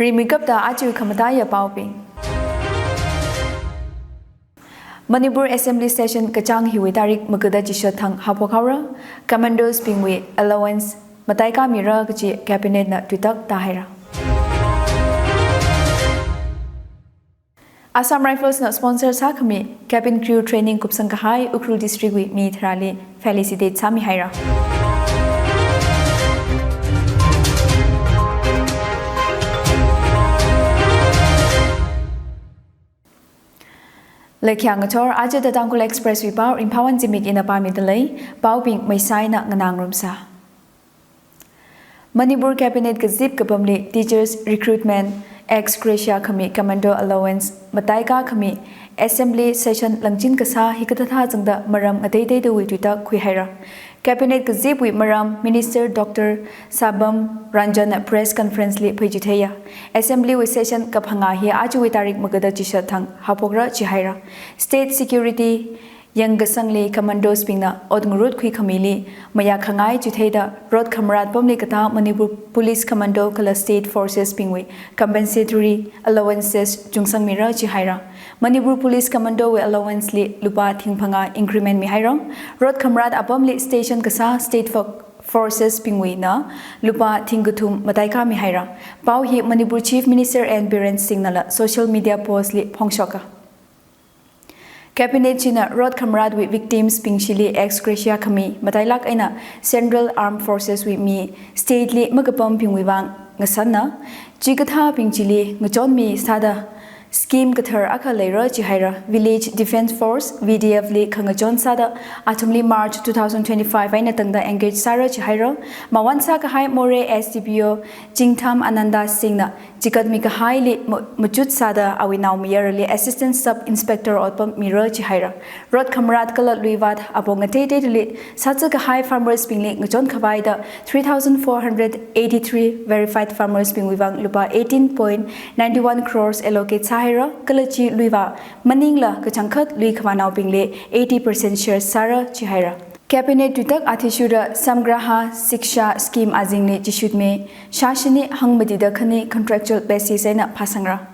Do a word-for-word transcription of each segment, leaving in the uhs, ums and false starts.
Rimeikapta aja khamataiya paobing. Manipur Assembly Session kachāng hiwui tarik magada chishat thang haophok haora, Commandos bingwui allowance mataikā mira kaji Cabinet na tuitak tāhaira. Assam Rifles na sponsor sākhami cabin crew training kupsang kahai Ukhrul District wui mi tharāli felicitate sāmihaira. Leikhyā ngathor, aja Tangkhul Express wui pao Ringphāwon Zimik ina pāmida lei, paobing meisaina nganā ngarumsa. Manipur Cabinet kazip kapamli teachers recruitment ex gratia khami commando allowance mataikā khami Assembly Session langchin kasā hikathāthā zangda maram ngateiteidawui tuitak khuihaira. Cabinet kazipwui maram Minister Doctor Sabam Ranjan na press conference li pheichitheiya. Assembly wui session kaphangā hi ajawui tarik magada chishat thang haophokra jihaira. State security yangkasangli Commandos bingna ot ngarut khuikhamili mayākhangai chitheida rot khamarat pamli katā Manipur Police Commando kala State Forces bingwui compensatory allowances chungsangmira jihaira. Manipur Police Commando wui allowance li lupā thing phangā increment mihaira. Rot khamarat apamli station kasā State Fo-, Forces bingwuina lupā thing kathum mataikā mihaira. Pao hi Manipur Chief Minister N Biren Singh nala social media post li phongshoka. Cabinet china rot khamaratwui victims bingshili ex gratia khami matailāk eina Central Armed Forces wui mi state li makapampingwui vang ngasanna. Chikathābing chili ngachonmi sāda scheme kathar akha leira jihaira. Village Defence Force, V D F li khangachon sāda athumli March two thousand twenty-five eina tangda engage sāra jihaira. Mawon sākahai Moreh S D P O Chingtham Ananda Singh na chikatmi kahaili ma-, machut sāda awui naomayarali Assistant Sub Inspector ot pam mira jihaira. Rot khamarat kala luivat apong ngateiteidali sāzā kahai farmers bingli ngachon khavaida three thousand four hundred eighty-three verified farmers bingwui vang lupā eighteen point nine one crores allocate sāhaira, kala chi luivā maningla kachangkhat lui khavānaobingli eighty percent share sāra jihaira. Cabinet tuitak athishurda Samgraha Shiksha Scheme azingli chishutmi shāshini hangmatida khani contractual basis eina phāsangra.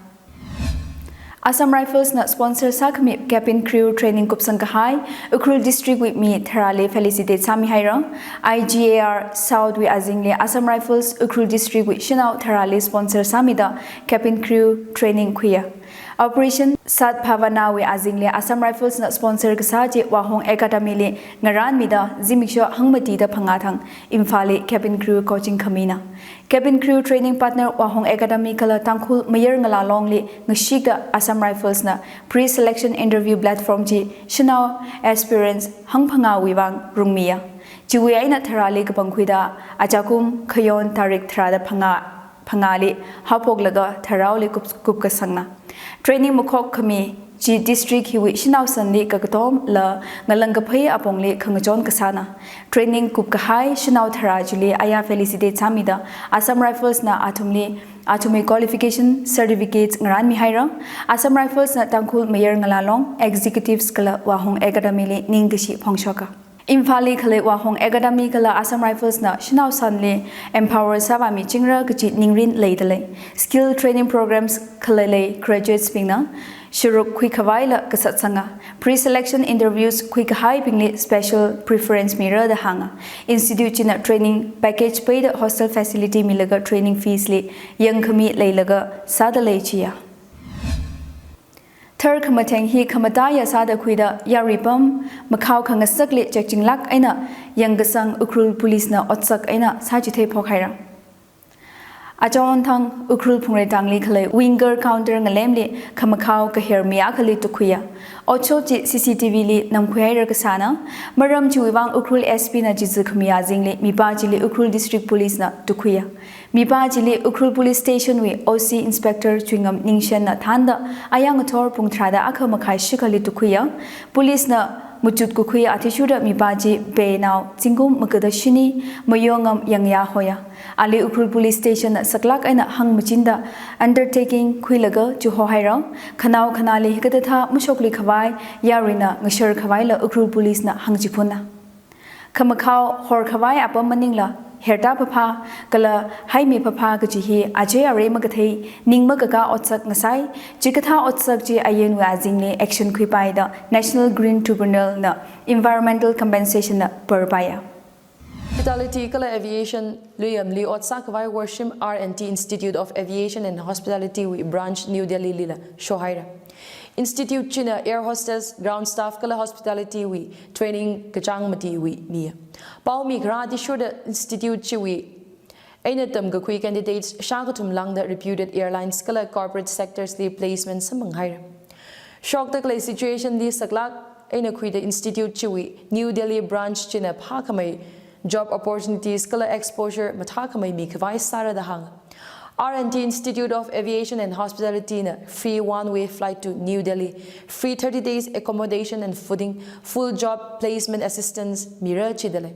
Assam Rifles na sponsor sākhami cabin crew training kupsang kahai Ukhrul District wui mi tharāli felicitate sāmihaira. I G A R South wui azingli Assam Rifles Ukhrul District wui shanao tharāli sponsor sāmida cabin crew training khuiya. Operation Sadbhavana wui azingli Assam Rifles na sponsor kasā chi Wahong Academy li ngarānmida zimiksho hangmatida phangā thang Imphal li cabin crew coaching khamina. Cabin crew training partner Wahong Academy kala Tangkhul Mayar Ngala Long li ngashikda Assam Rifles na pre-selection interview platform chi shanao aspirants hangphangāwui vang rungmiya. Chiwui eina tharāli kapangkhuida achakum khayon tarik tharāda phangā, phangāli haophoklaga tharāoli kup, kupkasangna. Training makhok khami chi district hiwui shanao sanli kakatomla ngalang kaphai apongli khangachon kasāna. Training kupkahai shanao tharā chili aya felicitate sāmida Assam Rifles na athumli athumwui qualification certificates ngarānmihaira. Assam Rifles na Tangkhul Mayar Ngala Long, executives kala Wahong Academy li ningkashi phongshoka. Imphal li khalei Wahong Academy kala Assam Rifles na shanao sanli empower sāvāmichingra kachi ningrin leidalei. Skill training programs khaleilei graduates bingna sharuk khuikhavaila kasatsanga. Pre-selection interviews khuikahaibingli special preference mira da hānga. Institute china training package peida hostel facility milaga training fees li yangkhami leilaga sādalei chiya. Thar khamatheng hi khamataiya sāda khuida yarui pam makhao khangasakli chekchinglāk eina yangkasang Ukhrul Police na otsak eina sāchithei phokhaira. Achon thang Ukhrul Phungreitang li khalei Winger Counter ngalemli khamakhao kaher mi akhali tukhuiya. Otshot chi C C T V li namkhuihaira kasāna. Maram chiwui vang Ukhrul S P na chizi khami azingli mipā chili Ukhrul District Police na tukhuiya. Mipā chili Ukhrul Police Station wui O C Inspector Chuingam Ningshen na thānda ayang ngathor pung tharāda akha makhai shikhali tukhuiya. Police na machut kukhui athishurda mipā chi Benao zingkum magada shini Mayongam Yangya hoya. Ali Ukhrul Police Station na saklāk eina hangmachinda undertaking khuilaga chihohaira. Khanao khanāli hikathāthā mashoklui khavai yaruina ngashar khavaila Ukhrul Police na hāngchiphunna. Khamakhao horkhavai apam maningla herda phapha, kala haimi phapha kaji hi ajai arei makathei, ning makaka otsak ngasai, chikathā otsak chi ayinwui azingli action khuipaida National Green Tribunal na environmental compensation na parpaiya. Hospitality kala Aviation Luiyamli ot sākhavai Worshim R and T Institute of Aviation and Hospitality wui branch New Delhi lila shohaira. Institute china air hostess, ground staff kala hospitality wui training kachāng matiwui miya. Pao mikharā athishurda institute chiwui eina tamkakhui candidates shākathum lāngda reputed airlines kala corporate sectors li placement samphanghaira. Shokda khalei situation li saklāk eina khuida institute chiwui New Delhi branch china phākhamei job opportunities kala exposure mathākhamei mikhavai sāra da hānga. R and T Institute of Aviation and Hospitality na free one-way flight to New Delhi, free thirty days accommodation and fooding, full job placement assistance mira jidalei.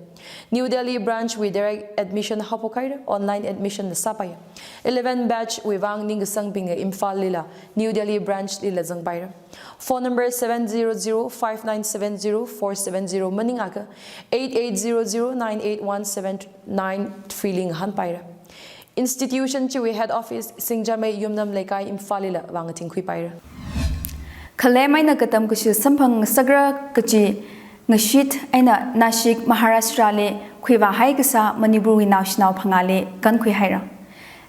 New Delhi branch wui direct admission haophok haira, online admission na sāpaiya. Eleven batch wui vang ningkasangbingna Imphal lila, New Delhi branch lila zangpaira. Phone number seven zero zero five nine seven zero four seven zero maningakha eight eight zero zero nine eight one seven nine three li ngahānpaira. Institution chiwui head office Singjamei Yumnam Leikai Imphal lila vang athing khuipaira. Khalem eina katam kashi samphang ngasakra kachi ngashit eina Nashik Maharashtra li khuivāhai kasā Manipur wui naoshinao phangāli kankhui haira.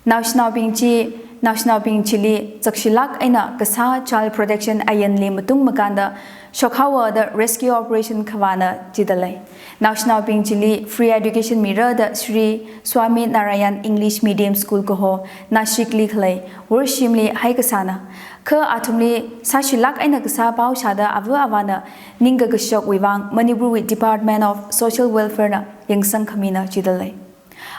Naoshinaobing chi, naoshinaobing chili zakshilāk eina kasā child protection ainli matung makānda shokhaowa da rescue operation khavāna jidalei. Naoshinaobing chili free education mira da Shri Swami Narayan English Medium School kaho Nashik li khalei Worshim li haikasāna. Kha athumli sāshilāk eina kasā pao shāda ava avāna ningkakashok wui vang Manipur wui Department of Social Welfare na yangsang khamina jidalei.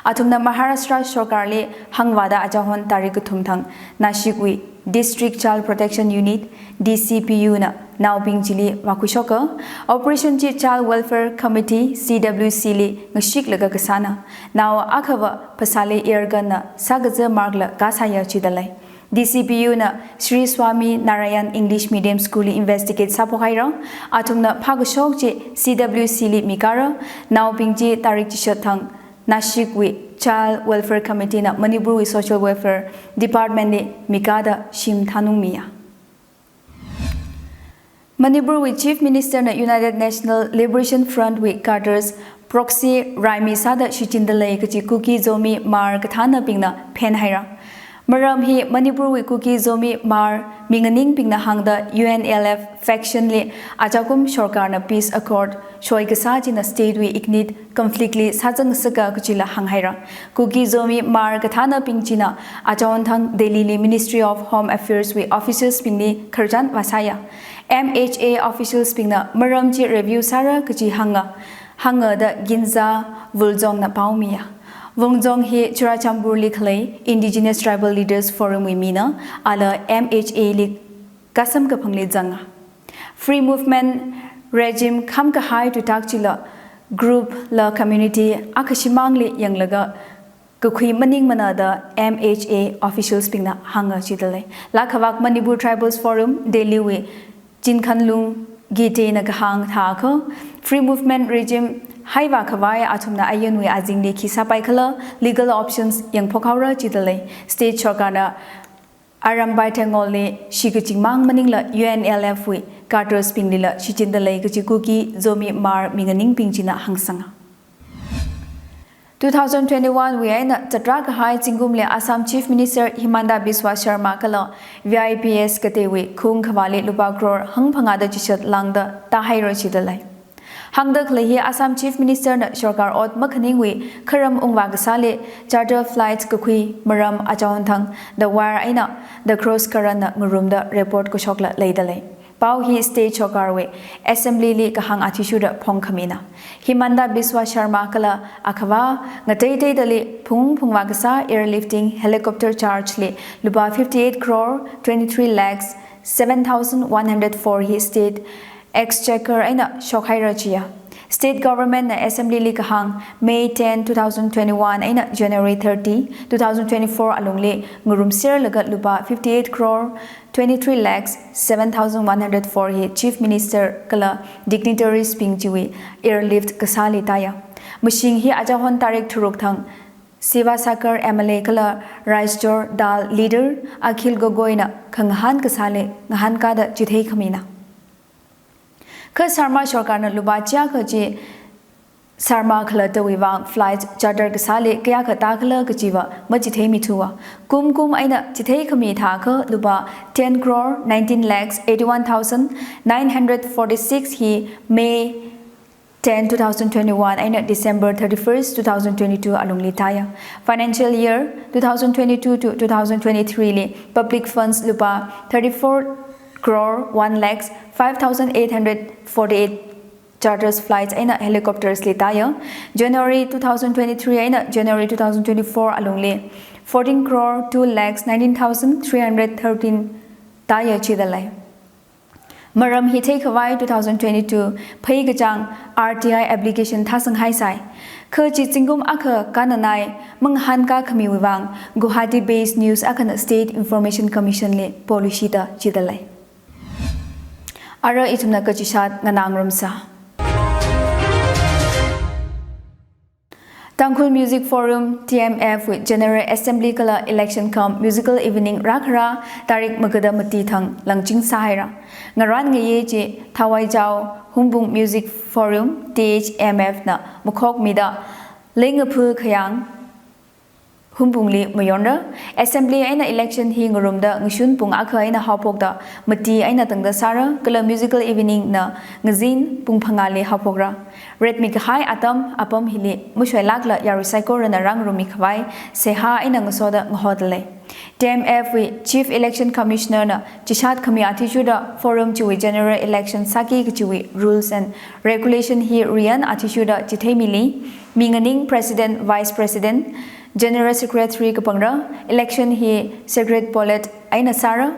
Athumna Maharashtra sorkarli hāngvāda achahon tarik kathum thang Nashik wui District Child Protection Unit, D C P U na naobing chili vākhuishoka. Operation chi Child Welfare Committee, C W C li ngashiklaga kasāna. Nao akhava phasāli air gun na sākaza mark la kasāya jidalei. D C P U na Shri Swami Narayan English Medium School li investigate sāphok haira. Athumna phākashok chi C W C li mikara. Naobing chi tarik chishat thang Nashik wui Child Welfare Committee na Manipur wui Social Welfare Department li mikada shim thanungmiya. Manipur wui Chief Minister na United National Liberation Front wui cadres proxy raimi sāda shichinda lei kachi Kuki Zomi Hmar kathānabingna phen haira. Maram hi Manipur wui Kuki Zomi Hmar minganingbingna hāngda U N L F faction li ajakum sorkarna peace accord shoi kasā china state wui ignite conflict li sāzang sāka kachila hānghaira. Kuki Zomi Hmar kathānabing china achon thang Delhi li Ministry of Home Affairs wui officials bingli kharjan vāsāya. M H A officials bingna maram chi review sāra kachi hānga, hānga da Ginza Vuljong na paomiya. Vuljong hi Churachandpur li khalei Indigenous Tribal Leaders Forum wui mina, ala M H A li kasam kaphangli zanga. Free movement regime kham kahai tutak chila group la community akashimangli yanglaga kakhui maningmana da M H A officials bingna hānga jidalei. Lakhavak Manipur Tribals Forum Delhi wui Chinkhanlung Gite na kahāng thākha, free movement regime haivā khavai athumna ayinwui azingli khi sāpai khala legal options yangphok haora jidalei. State sorkarna Arambai Tenggol li shikachingmang maningla U N L F wui cadres binglila shichinda lei kachi Kuki Zomi Hmar minganingbing china hāngsanga. Two thousand twenty-one wui eina chatra kahai zingkumli Assam Chief Minister Himanta Biswa Sarma kala V I P S kateiwui khung khavāli lupā crore hangphangāda chishat lāngda tāhaira jidalei. Hāngda khalei hi Assam Chief Minister na sorkar ot makhaningwui kharam ungvā kasāli charter flights kakhui maram achon thang The Wire eina The Cross Current na ngarumda report kashokla leidalei. Pao hi state sorkarwui assembly li kahāng athishurda phongkhamina. Himanta Biswa Sarma kala akhavā ngateiteidali phungphungvā kasā airlifting helicopter charge li lupā fifty-eight crore twenty-three lakhs seven thousand one hundred four hi state Exchequer eina shokhaira jiya. State Government na Assembly li kahāng May ten, two thousand twenty-one eina January thirty, two thousand twenty-four alungli ngarumserlaga lupā fifty-eight crore twenty-three lakhs seven thousand one hundred four hi Chief Minister kala dignitaries bing chiwui airlift kasāli tāya. Mashing hi achahon tarik tharuk thang Sivasagar M L A kala Raijor Dal leader Akhil Gogoi na khangahān kasāli ngahānkāda chitheikhamina. Kha Sarma sorkarna lupā chiyākha chi Sarma khalattawui vang flight charter kasāli kayākha tākhala kachiva machitheimithua. Kumkum eina chitheikhami thākha lupā ten crore nineteen lakhs eighty-one thousand nine hundred forty-six hi May ten, two thousand twenty-one eina December thirty-first, two thousand twenty-two alungli tāya. Financial year two thousand twenty-two to two thousand twenty-three li public funds lupā thirty-four crore one lakhs five thousand eight hundred forty-eight charters flights eina helicopters li tāya. January two thousand twenty-three eina January two thousand twenty-four alungli fourteen crore two lakhs nineteen thousand three hundred thirteen tāya jidalei. Maram hi theikhavai two thousand twenty-two phei kachāng R T I application thāsanghaisai. Kha chi zingkum akha kananai mangahānkā khamiwui vang Guwahati based news akhana State Information Commission li poluishita jidalei. Ara ithumna kachishat nganā ngarumsa. Tangkhul Music Forum, T M F wui General Assembly kala Election cum Musical Evening rākhara tarik magada mati thang langching sāhaira. Ngarān ngayi chi Thawaichao Hungpung Music Forum, T H M F na makhokmida Lengaphu Khayang Hungpungli mayonra. Assembly eina election hi ngarumda ngashun pung akha eina haophokda mati eina tangda sāra, kala musical evening na ngazin pung phangāli haophokra. Retmi kahai atam apam hili mashoilākla yarui saikorana rāngarummi khavai seihā eina ngasoda ngahotdalei. T M F wui Chief Election Commissioner na chishat khami athishurda forum chiwui general election sāki kachiwui rules and regulation hi riyan athishurda chitheimili. Minganing President, Vice President, General Secretary kapangra. Election hi secret ballot eina sāra.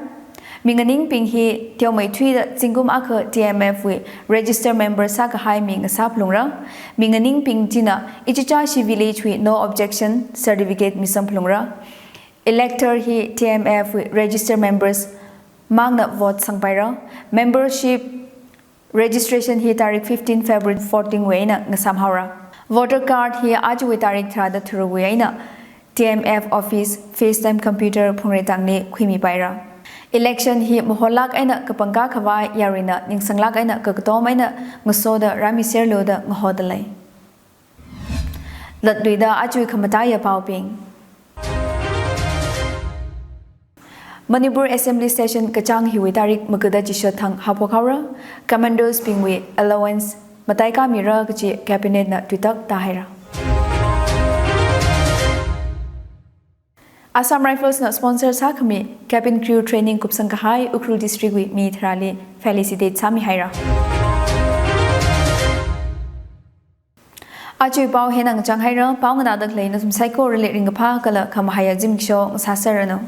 Minganingbing hi teomeithuida zingkum akha T M F wui register member sākahai mi ngasāphalungra. Minganingbing china ichichāshi village wui no objection certificate misamphalungra. Elector hi T M F wui register members mangna vote sangpaira. Membership registration hi tarik fifteen February fourteen wui eina ngasāmhaora. Voter card hi achuwui tarik tharāda tharukwui eina T M F office FaceTime computer phungreitangli khuimipaira. Election hi maholāk eina kapangkā khavai yaruina ningsanglāk eina kakatom eina ngasoda rāmiserlu da ngahotdalei. Latluida achuwui khamataiya paobing. Manipur Assembly Session kachāng hiwui tarik magada chishat thang haophokhaora. Commandos bingwui allowance mataikāmira kachi Cabinet na tuitak tāhaira. Assam Rifles na sponsor sākhami cabin crew training kupsang kahai Ukhrul District wui mi tharāli felicitate sāmihaira. Achuwui pao hina ngachang haira. Pao nganāda khalei nathum saikorali ringkaphā kala khamahaiya zimiksho ngasāserranu.